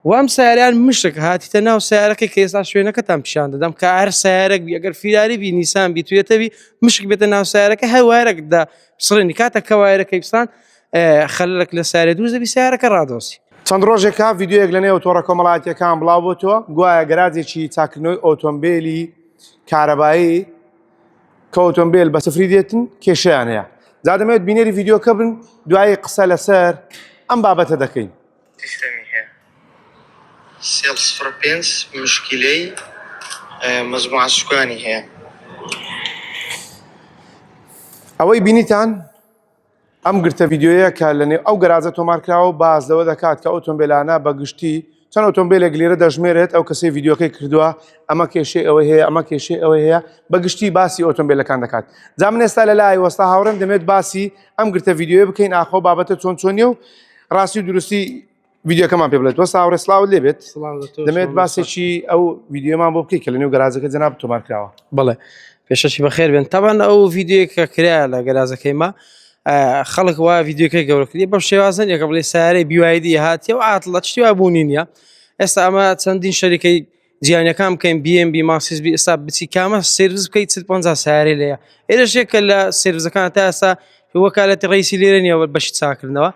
وام سیارەیان مشک هاتیتە ناو سیارەکەی کە ئێستا شوێنەکەتان پیشان دەدەم کە هەر سیارەک بی ئەگەر فیراری بی نیسان بی توێتەوی مشک بێتە ناو سیارەکە هەر وایرەک دا سڕێنی کاتە کە وایرەکەی بسان خەلەک لە سیارە دوو زەبی سیارەکە ڕادۆسی. چەند ڕۆژێکە ڤیدیۆیەک لە نێو تۆڕە کۆمەڵایەتیەکان بڵاو بۆتەوە گوایە گەراجێکی چاکردنەوەی ئۆتۆمبیلی کارەبایی کە ئۆتۆمبیل بە سفری دێتن کێشیان هەیە جا دەمەوێت بینەری ڤیدیۆکە بن دوایی قسە لەسەر ئەم بابەتە دەکەین. سیستەمی هەیە سێڵ 05 مشکیلەی مەجموعە سوکانی هەیە. ئەوەی بینیتان ئەم گرتە ڤیدیۆیە کە لە نێو ئەو گەراجە تۆمار کراوە و باس لەوە دەکات کە ئۆتۆمبیلانە بە گشتی چەند ئۆتۆمبیلێک لێرە دەژمێرێت ئەو کەسەی ڤیدیۆکەی کردووە ئەمە کێشەی ئەوەی هەیە ئەمە کێشەی ئەوەی هەیە بە گشتی باسی ئۆتۆمبیلەکان دەکات جا من ئێستا لە لای وەستا هاوڕێم دەمێت باسی ئەم گرتە ڤیدیۆیە بکەین ئاخۆ بابەتە چۆن چۆنیە و ڕاستی و دروستی ڤیدیۆکەمان پێ بڵێت وەستا هاوڕێ سڵاوت لێ بێت دەمێت باسێکی ئەو ڤیدیۆمان بۆ بکەیت کە لە نێو گەراجەکە جەناب تۆمار کراوە. بەڵێ پێشەکی بەخێر بێن تاوان ئەو ڤیدیۆیە کە کرا لە گەرازەکەی ما خەڵک وا ڤیدیۆکەی گەورە کردی بەم شێوازە نییە کە بڵێ سیارەی BYD هاتیە و عاتڵە شتی وا بوونی نییە ئێستا ئەمە چەندین شەریکەی جیانەکان بکەین BM بی ماسیس بی ئێستا بچی کامە سێرڤس بکەیت 40 50 سیارەی لێیە ئێرەشێکە لە سێرڤسەکان تا ئێستا وەکالەتی ڕئیسی لێرە نییە بەشی چاکردنەوە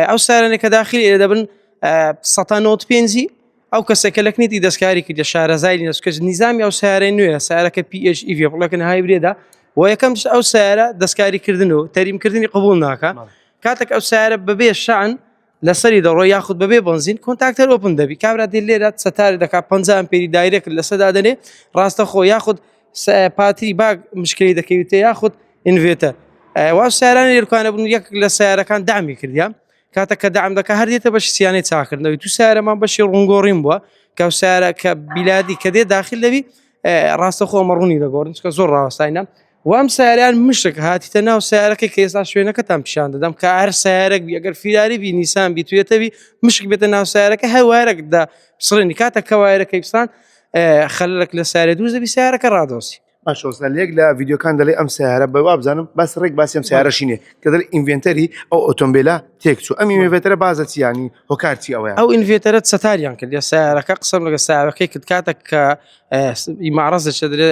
ئەو سیارانە کە داخلی ئێرە دەبن 195 ئەو کەسە کە لە کنیتی دەستکاری کردە شارەزای نەسکەش نیزامی ئەو سیارەی نوێ سیارەکە PHEV بڵێکن hybrid ە و یەکەم ئەو سیارە دەستکاریکردن و تەریمکردنی قبول ناکە کاتێک ئەو سیارە بەبێ شان لەسەری دەڕۆ یاخود بەبێ بنزین contactor open دەبی کابرا دێ لێرە سەتاری دەکات 50 ئەمپێری direct لەسەدا دەنێ ڕاستە خۆ یاخود پاتری باگ مشکلی دەکەویتە یاخود ئینڤێتەر وا سیارانی لێرکانە بوون یەک لە سیارەکان دامی کردیان کاتە کە دام دەکە هەر دێتە بەشی سیانەی چاکردنەوەی تو سیارەمان بەشی ڕوونگۆڕین بووە کە سیارە کە بیلادی کە دێ داخل دەبی ڕاستە خۆ مەڕوونی دەگۆڕن چکە زۆر ڕاوەستاینە وام سیاران مشک هاتیتە ناو سیارەکەی کە ئێستا شوێنەکەتان پیشان دەدەم کە هەر سیارێک بی ئەگەر فیراری بی نیسان بی توێتەوی مشک بێتە ناو سیارەکە هەر وایرەک دا سڕێنی کاتە کە وایرەکەی بسان خەلەک لە سیارە دوو زەبی سیارەکە ڕادۆسی باشە وەستا لە یەک لە ڤیدیۆکان دەڵێ ئەم سیارە بە وابزانم باس ڕێک باسی ئەم سیارەشی نیە کە دەڵێ ئینڤێنتەری ئەو ئۆتۆمبیلە تێک چوو ئەم ئینڤێنتەرە بازە چی یانی هۆکار چی ئەوەیە ئەو ئینڤێتەرە چەتاریان کرد لە سیارەکە قسەم لەگە ساوەکەی کرد کاتێک کە ماڕەزە چ دەرێ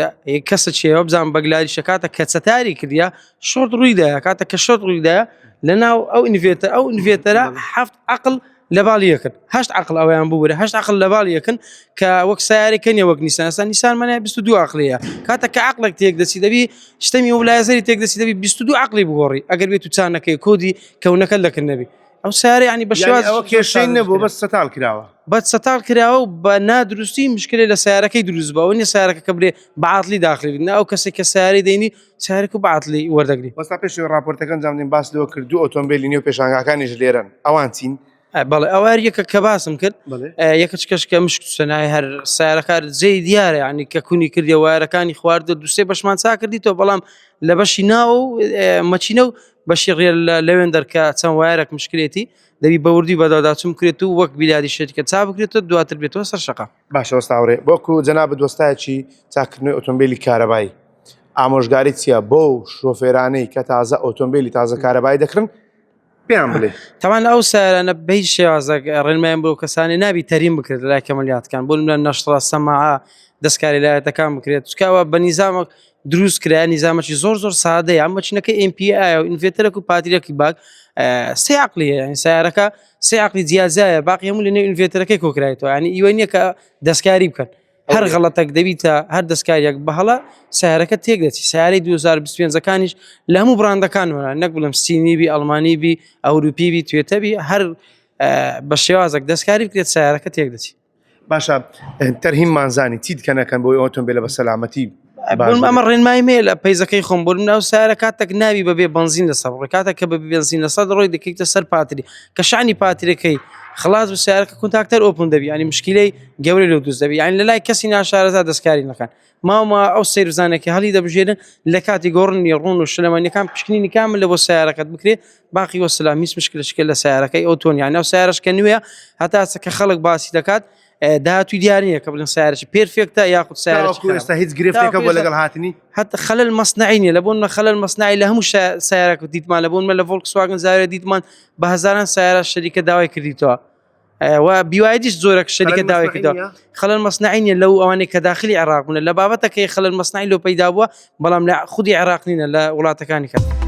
کەسە چێوە بزان بەگلاریشە کاتە کە چەتاری کردیا شۆرت ڕوویدایە کاتە کە شۆرت ڕوویدایە لە ناو ئەو ئینڤێتەر ئەو ئینڤێتەرە هەفت عقل لە باڵی یەکن هەشت عقل ئەویان ببورە هەشت عقل لە باڵی یەکن کە وەک سیارێکە نیە وەک نیسان ئێستا نیسان مانای 22 عقلیە کاتە کە عقلێک تێک دەچی دەبی شتەمی وبلایزەری تێک دەچی دەبی 22 عقلی بگۆڕی ئەگەر بێت و چانەکەی کۆدی کەونەکە لەکن نەبی ئەو سیارە ینی بە شێواز ئەوە کێشەی نەبوو بەس سەتاڵ کراوە بە سەتاڵ کراوە و بە نادروستی مشکلێ لە سیارەکەی دروست بووە نیە سیارەکە کە برێ بە عاتلی داخلی بن ئەو کەسێک کە سیارەی دەینی سیارەکە بە عاتلی وەردەگری وەستا پێش راپۆرتەکە ئەنجام دەین باس لەوە کرد دوو ئۆتۆمبیلی نێو پێشانگاکانیش لێرەن ئەوان چین؟ بەڵێ ئەوە هەر یەکە کە باسم کرد یەکە چکەش کە مشک سەنای هەر سیارەکار جێی دیارە ینی کە کونی کردی وایەرەکانی خواردە دوسێ بەشمان چا کردیتەوە بەڵام لە بەشی ناو مەچینە و بەشی ڕێ لەوێن دەرکە چەند وایەرێک مشکلێتی دەبی بەوردی بەداداچون بکرێت و وەک بیلادی شەریکە چا بکرێتەوە دواتر بێتەوە سەر شەقام. باشە وەستا هاوڕێ وەکو جەنابت وەستایەکی چاککردنەوەی ئۆتۆمبیلی کارەبایی ئامۆژگاری چییە بۆ شۆفێرانەی کە تازە ئۆتۆمبیلی تازە کارەبایی دەکڕن پێیان بڵێ تاوان ئەو سیارانە بە هیچ شێوازێک ڕێنمایان بۆ کەسانی نابی تەریم بکرێت لە لای کەمەلیاتەکان بۆ نمونە نەشتڕە سەماعە دەستکاری لایەتەکان بکرێت چکاوە بە نیزامە دروست کرا نیزامەکی زۆر زۆر سادەیە ئەم مەچینەکە MPI و ئینڤێتەرێک و پاتریەکی باگ سێ عقلی هەیە یعنی سیارەکە سێ عقلی جیاجیایە باقی هەموو لەنێو ئینڤێتەرەکەی کۆکرایەوە یعنی ئیوە نییە کە دەستکاری بکەن هەر غەڵەتەک دەبیتە هەر دەستکاریەک بە هەڵە سیارەکە تێک دەچی سیارەی 2025 ەکانیش لە هەموو بڕاندەکان وەرە نەک بڵێم سینی بی ئەڵمانی بی ئەوروپی بی توێتە بی هەر بە شێوازێک دەستکاری بکرێت سیارەکە تێک دەچی باشە تەرهیممان زانی چی دیکە نەکەن بۆی ئۆتۆمبیلە بە سەلامەتی ئەمە ڕێنمای مێ لە پەیزەکەی خۆم بۆ ناو سارە کاتێک ناوی بەبێ بنزین لەسەر ڕۆی کاتێک کە بە بنزین لەسەر ڕۆی دەکەیتە سەر پاتری کە شانی پاترەکەی خلاص و سیارەکە contactor open دەبی ینی مشکلەی گەورەی لۆ دروست دەبی یعنی لە لای کەسی ناشارەزا دەستکاری نەکەن ماوە ئەو سەیرزانێکی هەڵی دەبژێرن لە کاتی گۆڕنی ڕون و شلەمەنیەکان پشکنینی کامل لە بۆ سیارەکەت بکرێت باقی وەسلام هیچ مشکلشکە لە سیارەکەی ئەو تۆن یان ئەو سیارەش کە نوێ هەتا کە خەڵک باسی دەکات داهاتوی دیار نییە کە بڵێن سیارەی perfect ە یاخود سیارەی ئێستا هیچ گرفتێکە بۆ لەگەڵ هاتنی حتى خلل مصنعی نیە لە بۆن خلل مصنعی لە هەموو سیارەکە دیتمان لە بۆن لە ڤۆڵکسواگن زارە دیتمان بە هەزاران سیارە شەریکە داوای کردیتەوە. و BYD یش زۆرەک شەریکە داوای کردووە خەلەل مەسنعی نیە لەو ئەوانەی کە داخلی عێراق بوونە لە بابەتەکەی خەلەل مەسنعی لۆ پەیدا بووە بەڵام لە خودی عێراق نینە لە وڵاتەکانی کە.